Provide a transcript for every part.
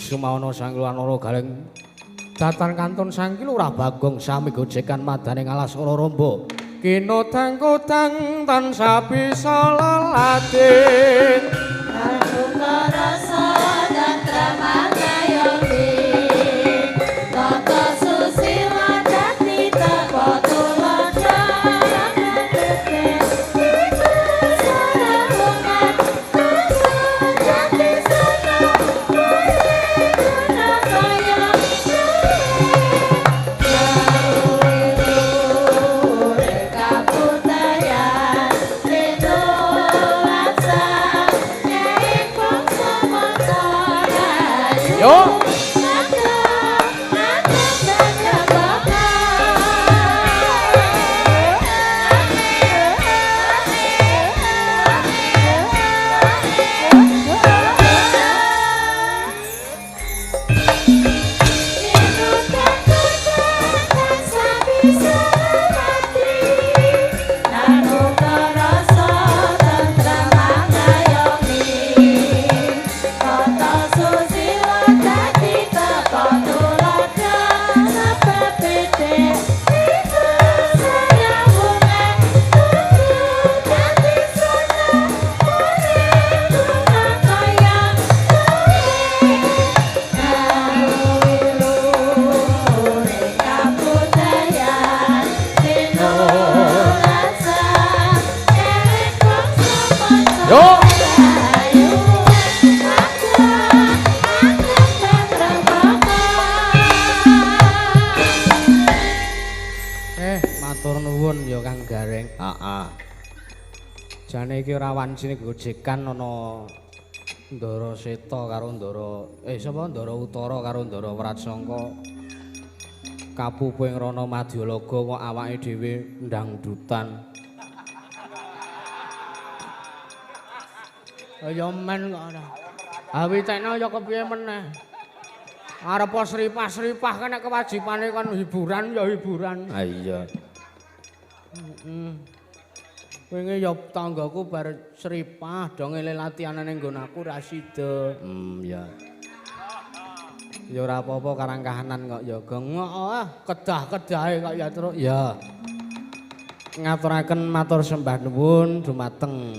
Sumawana Sangkilanara Gareng datan kantun Sangki Lurah Bagong sami gojekan madane ngalas ora rombo. Kinodang kodang tansah bisa leladin. Pramuka rasa tentrem ngayomi. Tata susila dadi tepa tuladha ramete. Iku sarawungan tutu dadi sena urip guna kaya Yo. Jane iki ora wancine gojekan ana Ndara Seta karo Ndara sapa Ndara Utara karo Ndara Wratsangka. Kapupu ing Rana Madyalaga kok awake dhewe ndangdutan. Ya men kok ora. Ha witekno ya kepiye meneh. Arep sripah-sripah kan nek kewajibane kon hiburan ya hiburan. Ha iya. Heeh. Wingi ya tanggaku bar sripah do ngele latihan ning nggon aku ra sida. Ya. Ya ora apa-apa karang kahanan kok ya gong. Ah, kedah-kedahe kok ya truk. Ya. Ngaturaken matur sembah nuwun dumateng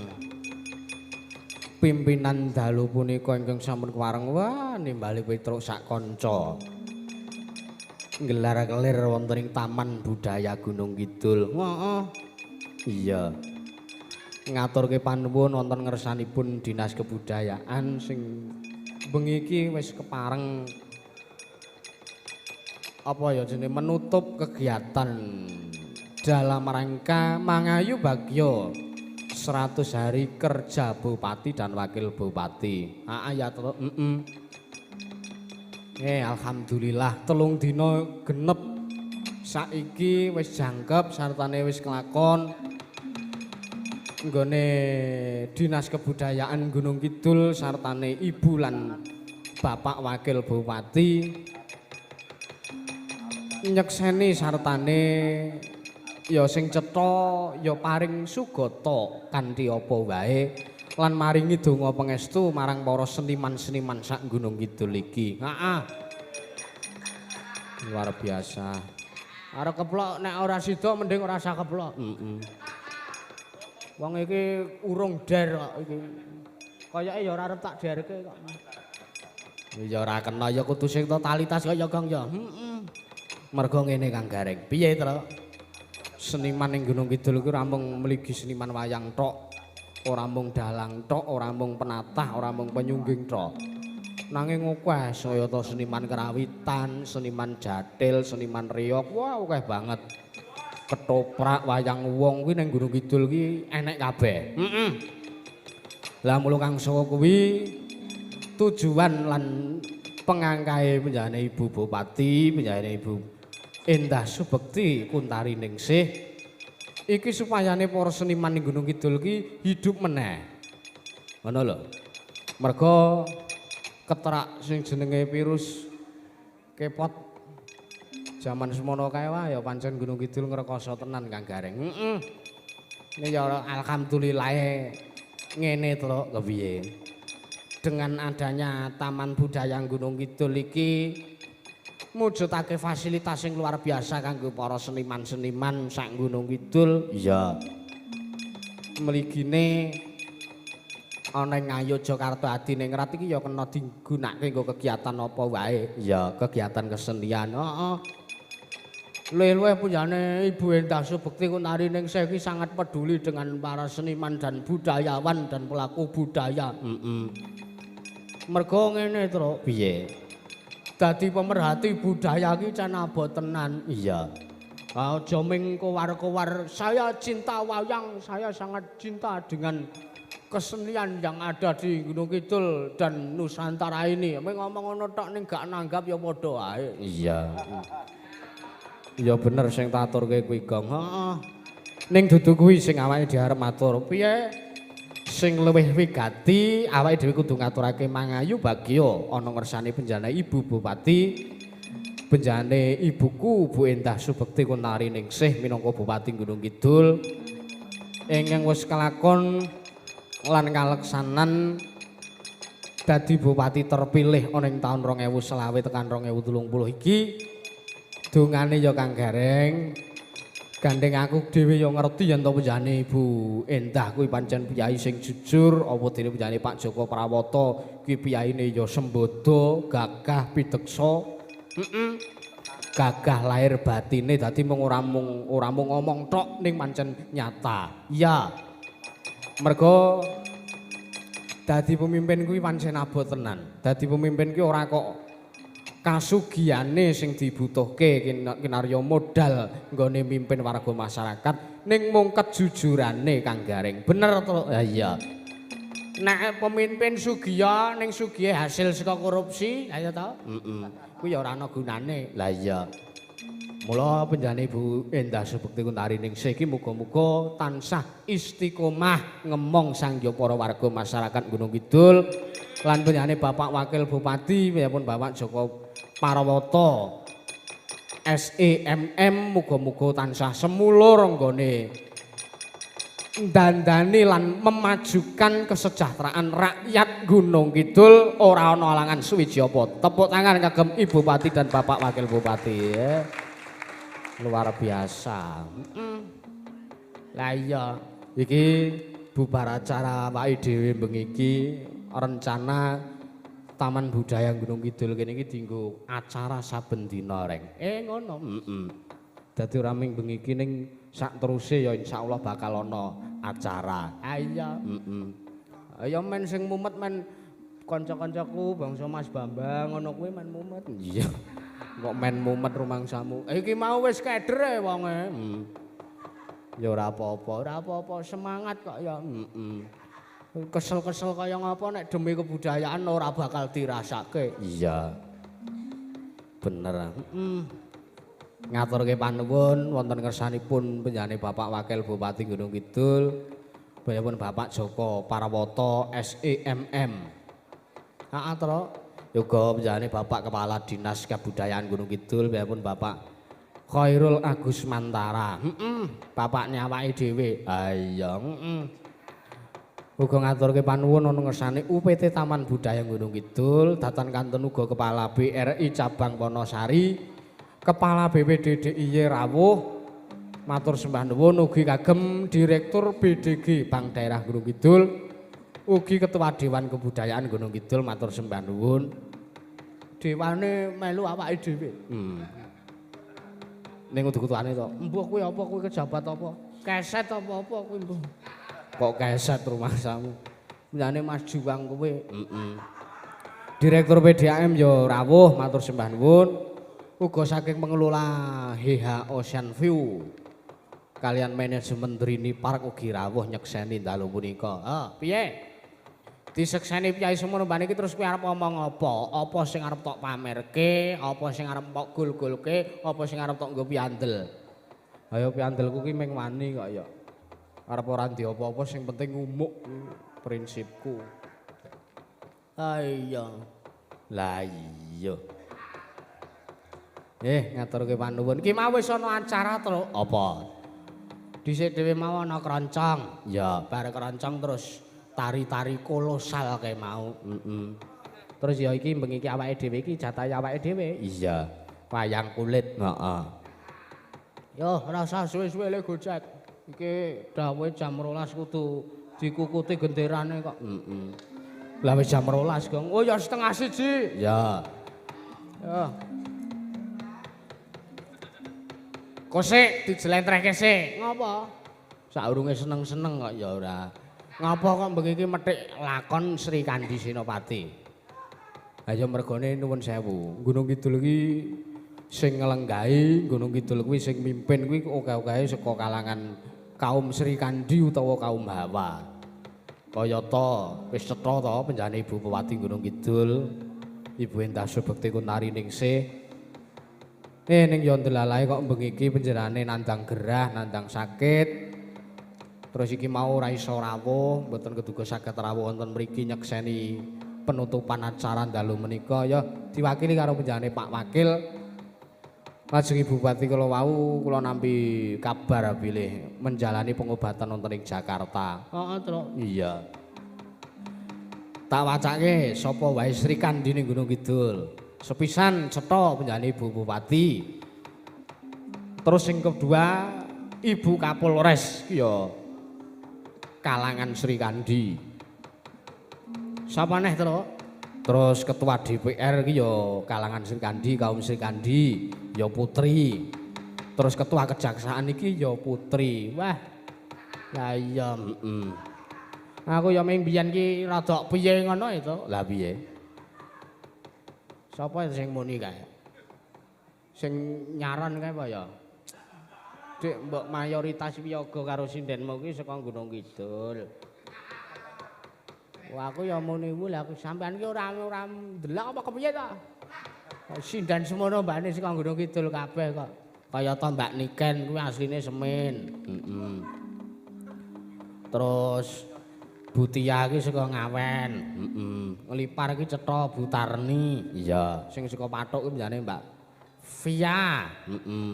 pimpinan dalu punika ingkang sampun kewareng wah nimbali Petruk sak kanca. Nggelar kelir wonten ing Taman Budaya Gunung Kidul. Heeh. Iya. Ngaturke panuwun wonten ngersanipun Dinas Kebudayaan sing bengi iki wis kepareng apa ya jenenge menutup kegiatan dalam rangka Mangayu Bagyo 100 hari kerja Bupati dan Wakil Bupati. Heeh ya terus alhamdulillah 3 dina genep saiki wis jangkep sartane wis kelakon nggone Dinas Kebudayaan Gunung Kidul sartane Ibu lan Bapak Wakil Bupati nyekseni sartane ya sing cetha ya paring sugata kanthi apa wae lan maringi donga pangestu marang para seniman-seniman sak Gunung Kidul iki. Heeh. Luar biasa. Arep keplok nek ora sida mending ora usah keplok. Heeh. Wong iki urung der kok iki. Kayake ya ora arep tak derke kok. Ya ora kena ya kudu sing totalitas kok ya Gong ya. Heeh. Mergo ngene Kang Gareng. Piye, Tru? Seniman ning Gunung Kidul iku ora mung mligi seniman wayang tok, ora mung dalang tok, ora mung penatah, ora mung penyungging tok. Nanging akeh sayata seniman kerawitan, seniman jathil, seniman reyog, wah akeh banget. Ketoprak wayang wong kuwi ning Gunung Kidul ki enek kabeh. Heeh. Lah mula kang saka kuwi tujuan lan pengangkae penjahane Ibu Bupati, penjahane Ibu Endah Subekti Kuntari Ningsih iki supayane para seniman ning Gunung Kidul ki hidup meneh. Ngono lho. Mergo keterak sing jenenge virus kepot jaman semono kae wae ya pancen Gunung Kidul ngrekoso tenan Kang Gareng. Heeh. Ini ya alhamdulillah ngene to kepiye. Dengan adanya Taman Budaya Gunung Kidul iki mujudake fasilitas sing luar biasa kanggo para seniman-seniman sak Gunung Kidul. Iya. Mligine ana ing Ngayogyakarta Adiningrat iki ya kena digunakake nggo kegiatan apa wae. Iya, kegiatan kesenian. Heeh. Luwih-luwih punjane Ibu Endah Subekti Kuntari Ningsih iki sangat peduli dengan para seniman dan budayawan dan pelaku budaya. Heeh. Mergo ngene, Truk. Piye? Dadi pemerhati budaya iki can abot tenan. Iya. Aja ming kowar-kowar saya cinta wayang, saya sangat cinta dengan kesenian yang ada di Gunung Kidul dan Nusantara ini. Ming ngomong ngono tok ning gak nanggap ya padha wae. Iya. Ya bener sing taturke kuwi, Gong. Heeh. Ning dudu kuwi sing awake dhewe arep matur. Piye? Sing luwih wigati awake dhewe kudu ngaturake mangayu bagya ana ngersane benjane Ibu Bupati, benjane ibuku Bu Endah Subekti Kuntari Ningsih minangka Bupati Gunung Kidul ingkang wis kelakon lan kaleksanan dadi bupati terpilih ana ing taun 2020 tekan 2030 iki. Dongane ya Kang Gareng, gandeng aku dhewe ya ngerti yen to penjane Ibu Endah kuwi pancen piyai sing jujur, apa dene penjane Pak Joko Prawoto kuwi piyaine ya sembodo, gagah pideksa. Heeh. Gagah lahir batine dadi mung ora mung ngomong tok ning pancen nyata. Iya. Mergo dadi pemimpin kuwi pancen abot tenan. Dadi pemimpin kuwi ora kok kasugihane sing dibutuhke kinarya modal nggone mimpin warga masyarakat ning mung kejujurane Kang Gareng. Bener to? Ha iya. Nek pemimpin sugiya ning sugihe hasil saka korupsi, ayo to? Heeh. Kuwi ya ora ana gunane. Lah iya. Mula penjane Ibu Endah Subekti Kuntari Ningsih iki muga-muga tansah istiqomah ngemong sangya para warga masyarakat Gunung Kidul lan penjane Bapak Wakil Bupati pun Bapak Joko Prawoto SEMM muga-muga tansah semulur nggone ndandani lan memajukan kesejahteraan rakyat Gunung Kidul ora ana alangan suwiji apa. Tepuk tangan kagem Ibu Bupati dan Bapak Wakil Bupati ya. Luar biasa. Lah iya, iki bubar acara awake dhewe bengi iki rencana Taman Budaya Gunung Kidul kene iki dienggo acara saben dina, Reng. Ngono. Heeh. Dadi ora ming bengi iki ning sak teruse ya insyaallah bakal ana acara. Ha iya. Heeh. Ya men sing mumet men kanca-kancaku bangsa Mas Bambang ngono kuwi men mumet. Iya. Kok men mumet rumangsamu. Iki mau wis kedere wonge. Ya ora apa-apa, ora apa-apa, semangat kok ya. Heeh. Kesel-kesel kaya ngapa nek demi kebudayaan ora bakal dirasake. Iya. Bener. Heeh. Ngaturke panuwun wonten kersanipun penjane Bapak Wakil Bupati Gunung Kidul, pun Bapak Joko Prawoto SEMM. Heeh, Tru. Yoga penjane Bapak Kepala Dinas Kebudayaan Gunung Kidul, pun Bapak Khairul Agus Mantara. Heeh, bapakne awake dhewe. Ha iya, heeh. Uga ngaturke panuwun ana ngersane UPT Taman Budaya Gunung Kidul, datan kanten uga Kepala BRI Cabang Wonosari, Kepala BPD DIY rawuh, matur sembah nuwun ugi kagem Direktur BDG Bank Daerah Gunung Kidul, ugi Ketua Dewan Kebudayaan Gunung Kidul matur sembah nuwun. Dewane melu awake dhewe. Ning kudu ketuane to. Mbuh kuwi apa kuwi kejabat apa? Keset apa-apa kuwi mbuh. Kok keset rumahsamu. Menjane Mas Juwang kowe. Heeh. Direktur PDAM ya rawuh matur sembah nuwun. Uga saking pengelola HH Ocean View kalian manajemen Drini Park ugi rawuh nyekseni dalu punika. Ha, piye? Disekseni piyai semono mbane iki terus kowe arep ngomong apa? Apa sing arep tok pamerke, apa sing arep tok gul-gulke, apa sing arep tok nggo piandel? Ayo piandelku ki ming wani kok ya. Arep ora ndi apa-apa sing penting ngumuk prinsipku. Ha iya. Lah iya. Ngaturke panuwun. Ki mau wis ana acara to. Apa? Dhisik dhewe mau ana kroncong. Ya, bar kroncong terus Tari-tari kolosal kae mau. Heeh. Terus ya iki bengi iki awake dhewe iki jatahe awake dhewe. Iya. Wayang kulit. Heeh. Yo ora usah suwe-suwe le gojek. Iki dawuhe jam 12 kudu dikukuti genderane kok. Heeh. Lah wis jam 12, Gong. Oh ya 12:30. Ya. Yo. Kosek dijlentrehke sik. Ngopo? Saurunge seneng-seneng kok ya ora. Ngapa kok bengi iki methik lakon Sri Kandi Senopati? Ha ya mergone nuwun sewu. Gunung Kidul iki sing nglenggahi, Gunung Kidul kuwi sing mimpin kuwi akeh-akehe saka kalangan kaum Sri Kandi utawa kaum Hawa. Kayata wis cetha to penjane Ibu Bupati Gunung Kidul, Ibu Endah Subekti Kuntari Ningsih. Ning ya ndelalae kok bengi iki penjenengane nandang gerah, nandang sakit. Terus iki mau ora iso rawuh, mboten keduga saged rawuh wonten mriki nyekseni penutupan acara dalu menika ya diwakili karo penjenengane Pak Wakil. Lajeng Ibu Bupati kula wau kula nampi kabar bilih menjalani pengobatan wonten ing Jakarta. Heeh, Truk. Iya. Tak wacake sapa wae Sri Kandi ning Gunung Kidul. Sepisan cetha penjenengane Ibu Bupati. Terus sing kedua Ibu Kapolres ya kalangan Sri Kandi. Sapa neh, Truk? Terus Ketua DPR iki ya kalangan Sri Kandi, kaum Sri Kandi, ya putri. Terus Ketua Kejaksaan iki ya putri. Wah. Lah iya, heeh. Aku ya ming biyen ki rada piye ngono itu. Lah piye? Sapa sing muni kae? Sing nyaron kae apa ya? Dik, mbok mayoritas wiyaga karo sindenmu ki saka Gunung Kidul. Wah, aku ya muni kuwi lha aku sampean ki ora ndelok apa kepiye ta? Sinden semono mbane saka Gunung Kidul kabeh kok. Kayata Mbak Niken kuwi asline Semin. Heeh. Terus Bu Tia ki saka Ngawen. Heeh. Nglipar ki cetha Bu Tarni. Iya. Sing saka Pathuk kuwi penjane Mbak Via. Heeh.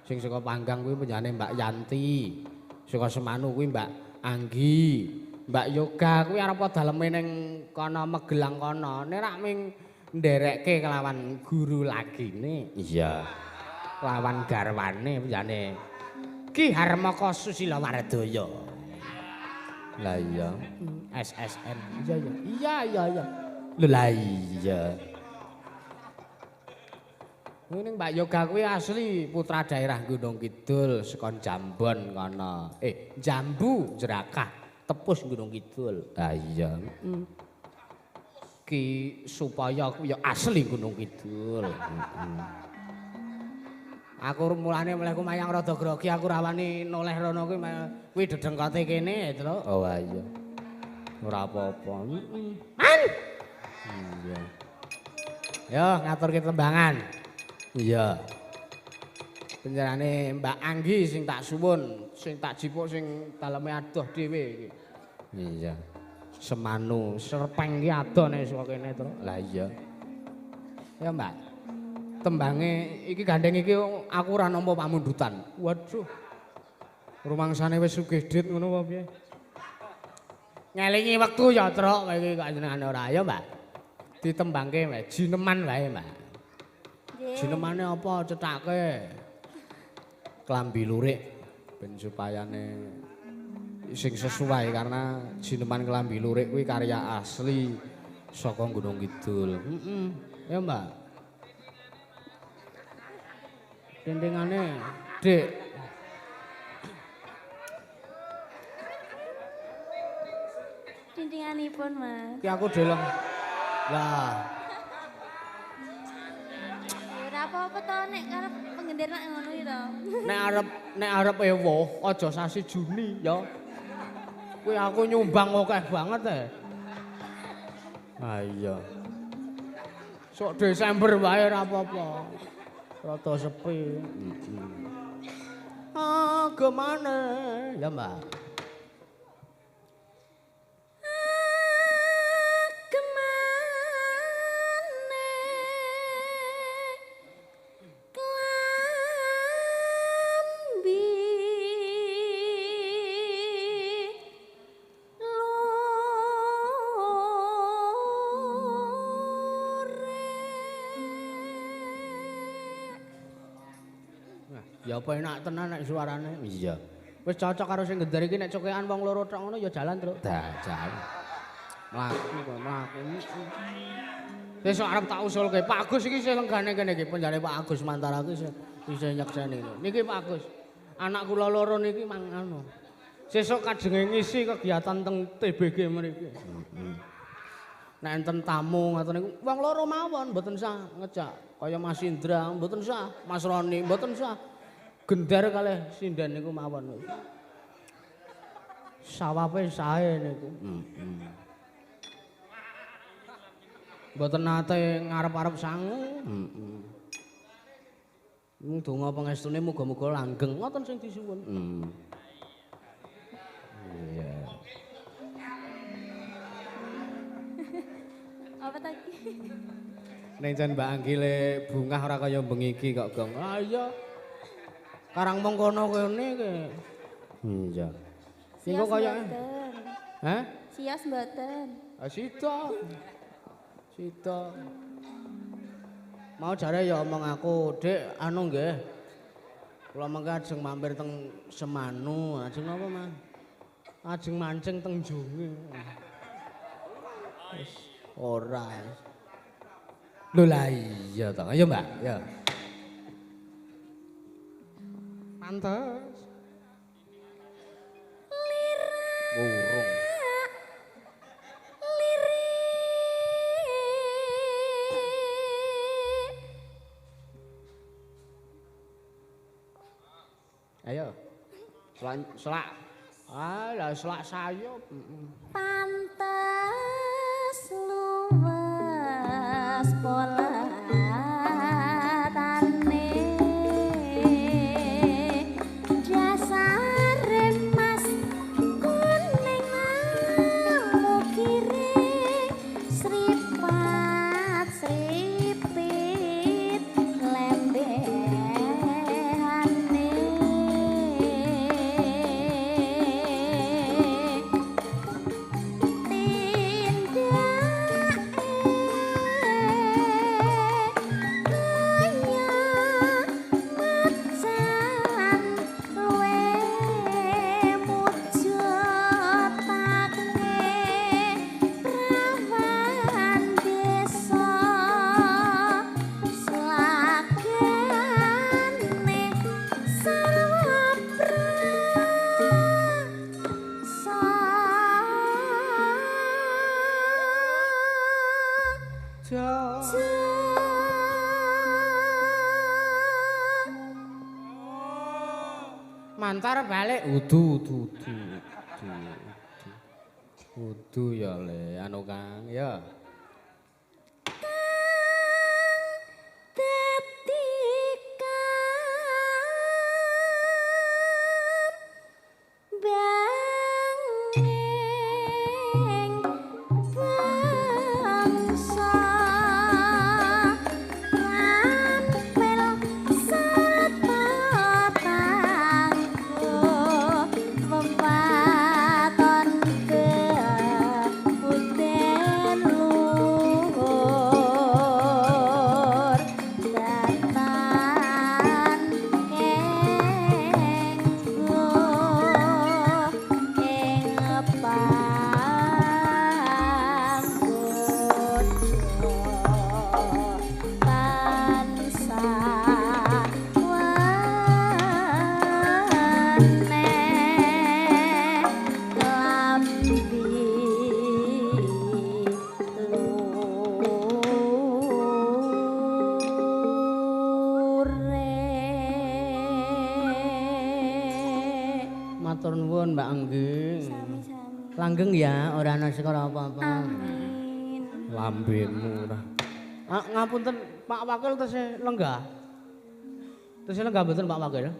Sing saka Panggang kuwi penjane Mbak Yanti. Saka Semanu kuwi Mbak Anggi. Mbak Yoga kuwi arep daleme ning kono Magelang kono. Nek rak ming nderekke kelawan guru lagine. Iya. Lawan garwane penjane Ki Harmoko Susila Wardaya. Lah iya. SSN. Iya iya. Iya iya iya. Lho lah iya. Ning Mbak Yoga kuwi asli putra daerah Gunung Kidul saka Jambon kono. Jambu Jerakah Tepus Gunung Kidul. Lah iya. Ki supaya kuwi ya asli Gunung Kidul. Aku mulane mulai kumayang rada grogi aku rawani noleh rono kuwi kuwi dedengkote kene, Truk. Oh iya. Ora apa-apa. Man. Iya. Yo ngaturke tembangan. Iya. Penjenengane Mbak Anggi sing tak suwun, sing tak jipuk sing daleme adoh dhewe iki. Iya. Semanu, Serpeng ki adoh nek saka kene, Truk. Lah iya. Ya, Mbak. Tembange iki gandeng iki aku ora nampa pamundutan. Waduh. Rumangsane wis sugih dit ngono apa piye? Ngelingi wektu ya, Truk, kowe iki kok jenengane ora. Ya, Mbak. Ditembangke wae, jineman wae, Mbak. Jinemane apa cethake? Klambi lurik ben supayane sing sesuai karena jineman klambi lurik kuwi karya asli saka Gunung Kidul. Heeh. Ya, Mbak. Dendengane, Dik. Dendinganipun, Mas. Ki aku deleng. Lah. Ora apa-apa to nek arep penggender nak ngono iki to. Nek arep ewuh aja sasi Juni ya. Kuwi aku nyumbang akeh banget e. Ah iya. Sok Desember wae ora apa-apa. Rada sepi. Ah, gemane? Ya, Mbak. Gemane klambi lurik. Ya apa enak tenan nek suarane. Iya. Wis cocok karo sing gender iki nek cokekan wong loro tok ngono ya jalan, Truk. Dah jalan. Mlaku kok mlaku. Besok arep tak usulke Pak Agus iki isih lenggane kene iki penjane Pak Agus Mantara iki isih nyekseni. Niki Pak Agus. Anak kula loro niki mang anu. Sesuk kajenge ngisi kegiatan teng TBG mriki. Nek enten tamu ngoten niku wong loro mawon mboten sah ngejak. Kaya Mas Indra mboten sah, Mas Roni mboten sah. Gender kalih sinden niku mawon. Sawape sae niku. Mboten nate ngarep-arep sangu. Heeh. Donga pangestune muga-muga langgeng ngoten sing disuwun. Iya. Apa tadi? Ning jan Mbak Anggile bungah ora kaya bengi iki kok, Gong. Ah iya. Karang mong kono kene iki. Iya. Sing kok kaya. Hah? Sios mboten. Ah sida. Sida. Mau jare ya omong aku, Dik, anu nggih. Kula mengke ajeng mampir teng Semanu, ajeng napa, Mas? Ajeng mancing teng Jonge. Wis ora. Lho lah iya to. Ayo, Mbak, ya. Pantes. Lirak. Urung. Lirik. Ayo. Selak selak. Ah, lah selak sayup. Pantes luwes polatane dasare mas kuning nemu kiri sripat sripit lembehane Mantar balik udu udu udu udu udu ya le anu Kang ya. Kang dadi kambang ing bangsa rampil sarta tangguh wewaton keputen luhur datan kenggo ing panggoda tansah weneh klambi lure. Matur nuwun Mbak Angging. Sami-sami. Langgeng ya, ora ana sekara apa-apa. Amin. Lambemu ora. Ah, ngapunten Pak Wakil tesih lenggah. Tesih lenggah mboten Pak Wakil?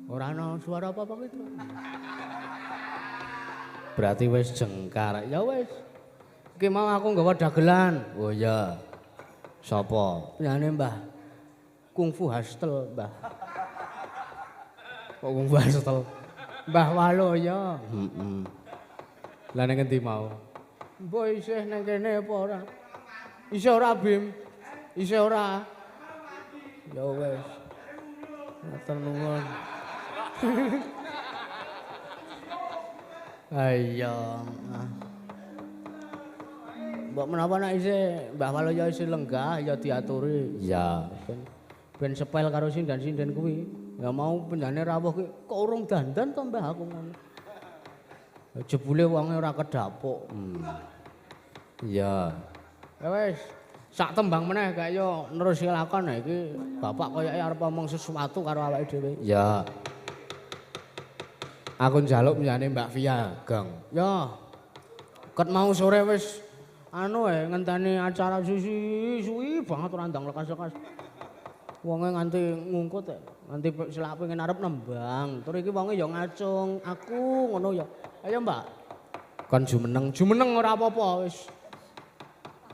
Ora ana suara apa-apa gitu. Berarti wis jengkar. Ya wis. Iki mau aku nggawa dagelan. Oh iya. Sapa? Punyane Mbah Kungfu Hostel, Mbah. Kok Kungfu Hostel? Mbah Waloyo. Heeh. Lah ning endi mau? Mbok isih nang kene apa ora? Isih ora, Bim? Isih ora? Ya wis. Matur nuwun. Ayo. Mbok menawa nek isih Mbah Waluya isih lenggah ya diaturi. Iya. Ben sepel karo sinden-sinden kuwi. Ya mau penjane rawuh kuwi kok urung dandan to Mbah aku ngono. Jebule wonge ora kedapuk. Iya. Ya wis, sak tembang meneh gak yo nerusi lakon iki bapak koyoke arep omong sesuatu karo awake dhewe. Iya. Aku njaluk penjane Mbak Via, Gong. Ya. Ket mau sore wis anu ngenteni acara suwi suwi banget ora ndang lekas-lekas. Wonge nganti ngungkut, nganti selak pengen arep nembang. Tur iki wonge ya ngacung, aku ngono ya. Ayo Mbak. Kon jumeneng, jumeneng ora apa-apa wis.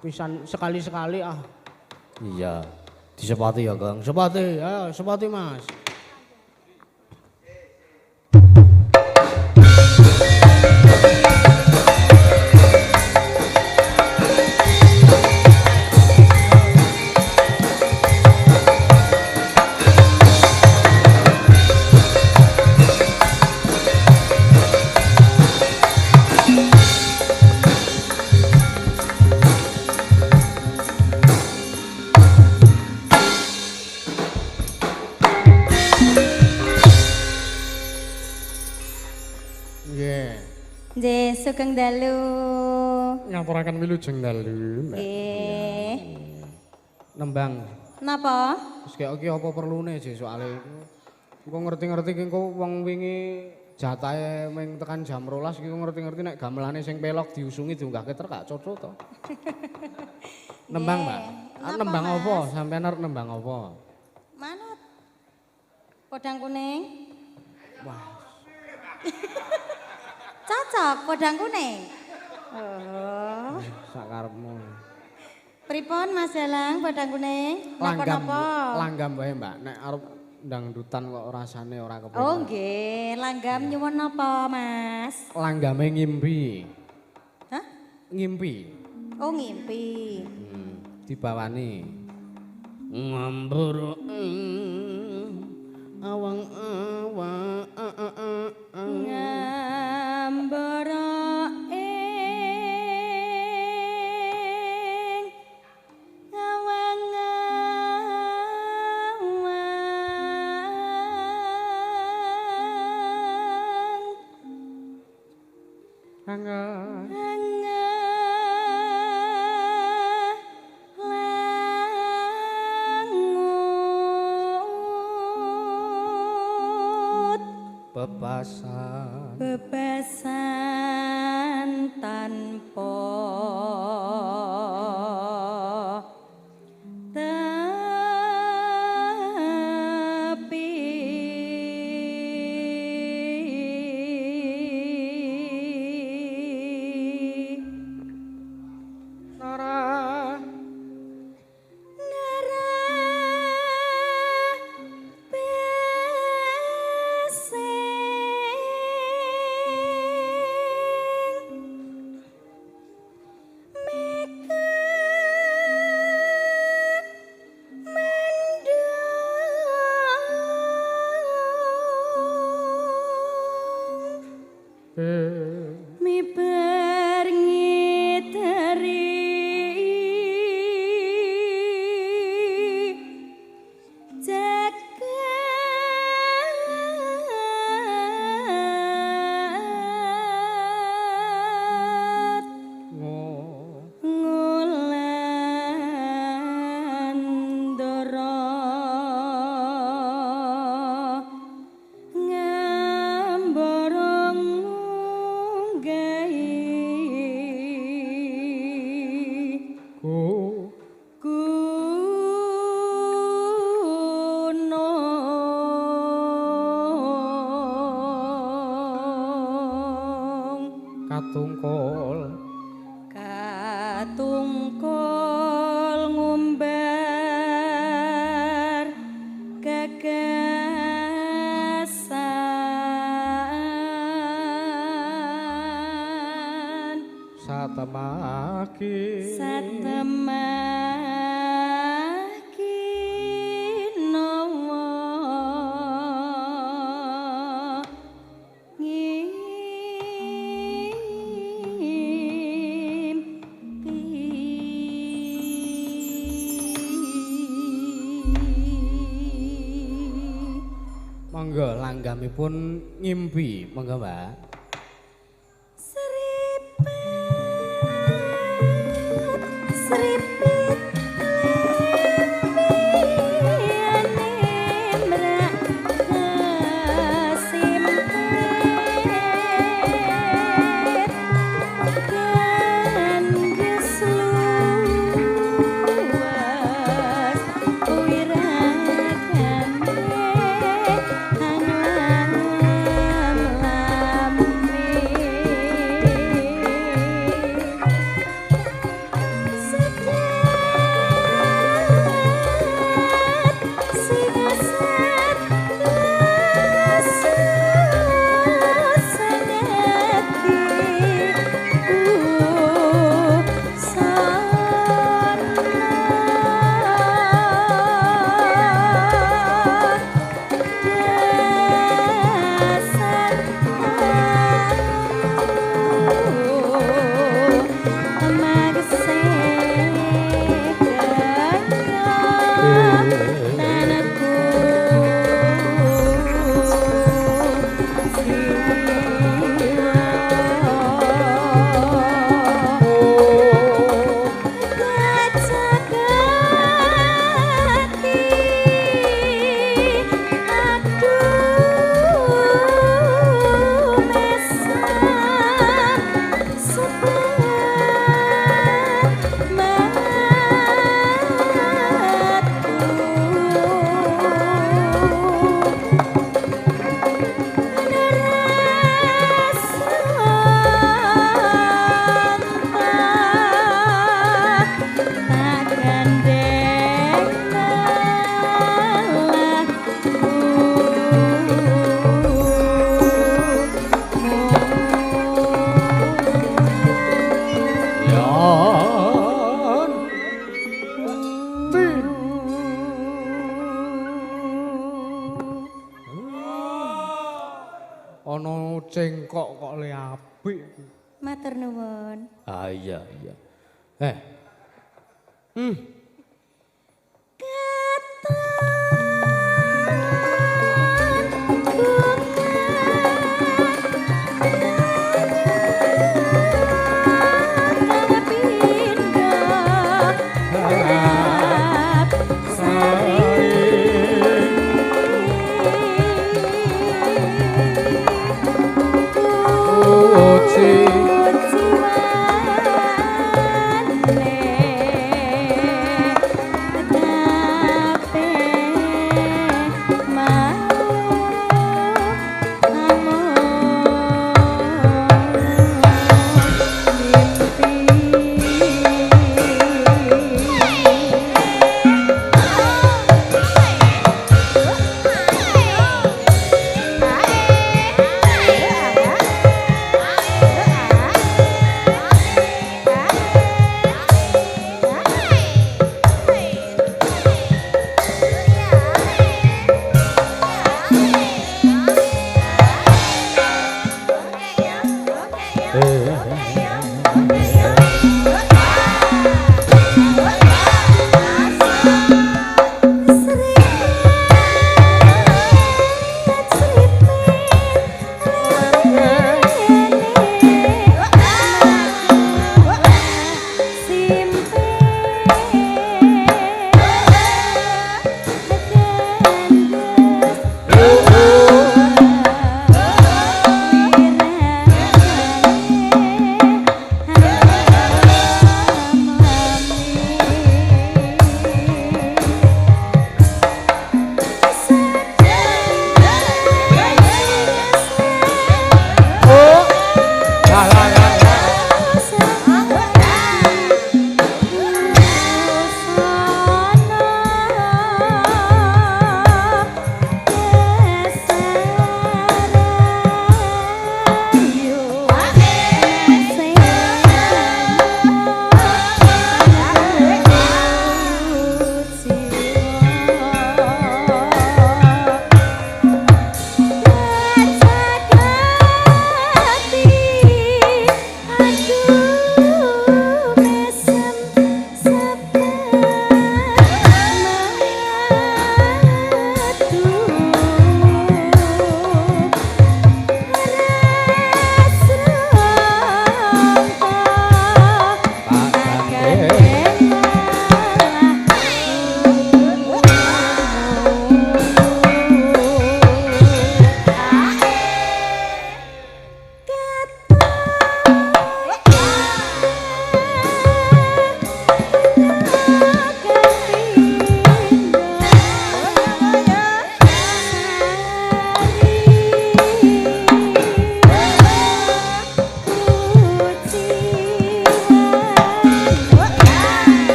Pisan sekali-sekali ah. Iya. Disepati ya, Kang. Sepati, ayo sepati Mas. Nggih, sugeng dalu. Ngaturaken wilujeng dalu, Mbak. Nggih. Nembang. Napa? Wis kaya iki apa perlune sih soalé. Engko ngerti-ngerti ki engko wong wingi jatahe ming tekan jam 12 iki ngerti-ngerti nek gamelane sing pelok diusungi diunggahke trek gak cocok to. Nembang, Mbak. Nembang apa? Sampeyan arep nembang apa? Manut. Podang kuning. Wah. Cocok podang kuning. Oh. Sakarepmu. Pripun Mas Dalang podang kuning? Langgam. Langgam wae, Mbak. Nek arep dangdutan kok rasane ora kepenak. Oh nggih, langgam nyuwun napa, Mas? Langgame ngimpi. Hah? Ngimpi. Oh, ngimpi. Dibawani. Ngambur awang-awang ngambara ing awang-awang angan bebasan bebasan tanpa tepi. Nara nara miber ngiteri jagat ngulandara ngambara ngunggahi gunung katungkul katungkul ngumbar gagasan satemaki satemaki no. Langgamipun Ngimpi. Monggo, Mbak. Seripet lempiyane mrak kesimpit gandes luas wiragane anglam-lame. Ana cengkok kok le apik. Matur nuwun. Ah iya iya.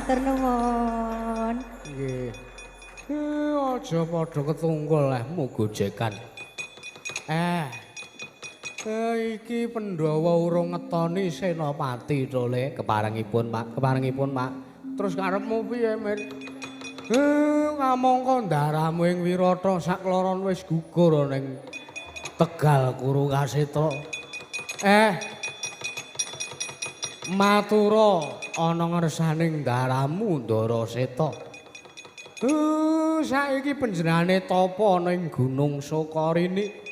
Matur nuwun. Nggih. Aja padha ketunggul lehmu gojekan. Iki Pandhawa urung ngetoni Senopati to, Le. Keparengipun, Pak. Keparengipun, Pak. Terus karepmu piye, Mir? Ngamangka ndaramu ing Wirata sakloron wis gugur ning Tegal Kurukasetra. Matura ana ngersaning ndaramu Ndaraseta. Saiki panjenengane tapa ana ing Gunung Sukarini.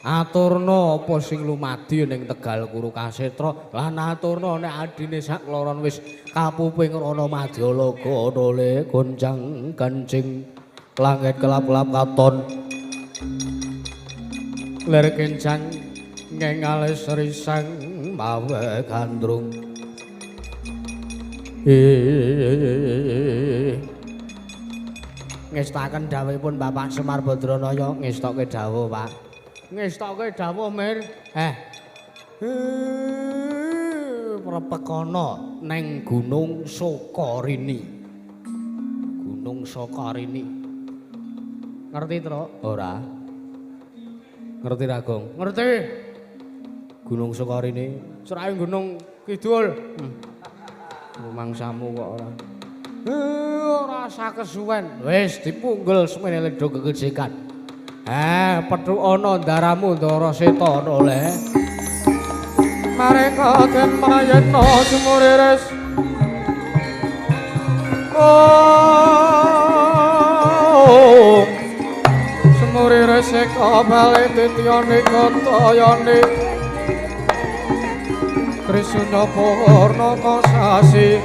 Aturna apa sing lumadi ning Tegal Kurukasetra lan aturna nek adine sakloron wis kapuping rana madyalaga ana le goncang kancing langit kelap-kelap katon ler kencang ngengales risang mawe gandrung. Ngestaken dawuhipun Bapak Semar Badranaya, ngestokke dawuh, Pak. Ngestokke dawuh, Mir. Prepekana neng Gunung Sukarini. Gunung Sukarini. Ngerti, Tru? Ora. Ngerti ra, Gong? Ngerti. Gunung Sukarini, cerake Gunung Kidul. Rumangsamu kok ora. Ora usah kesuwen. Wis dipunggel semene ledo gegejekan. Pethu ana ndaramu Ndaraseta ana le. Mareka den mayena sumuriris. Oh. Sumuriris eka bali tityane kantayane. Trisuna purna sasi.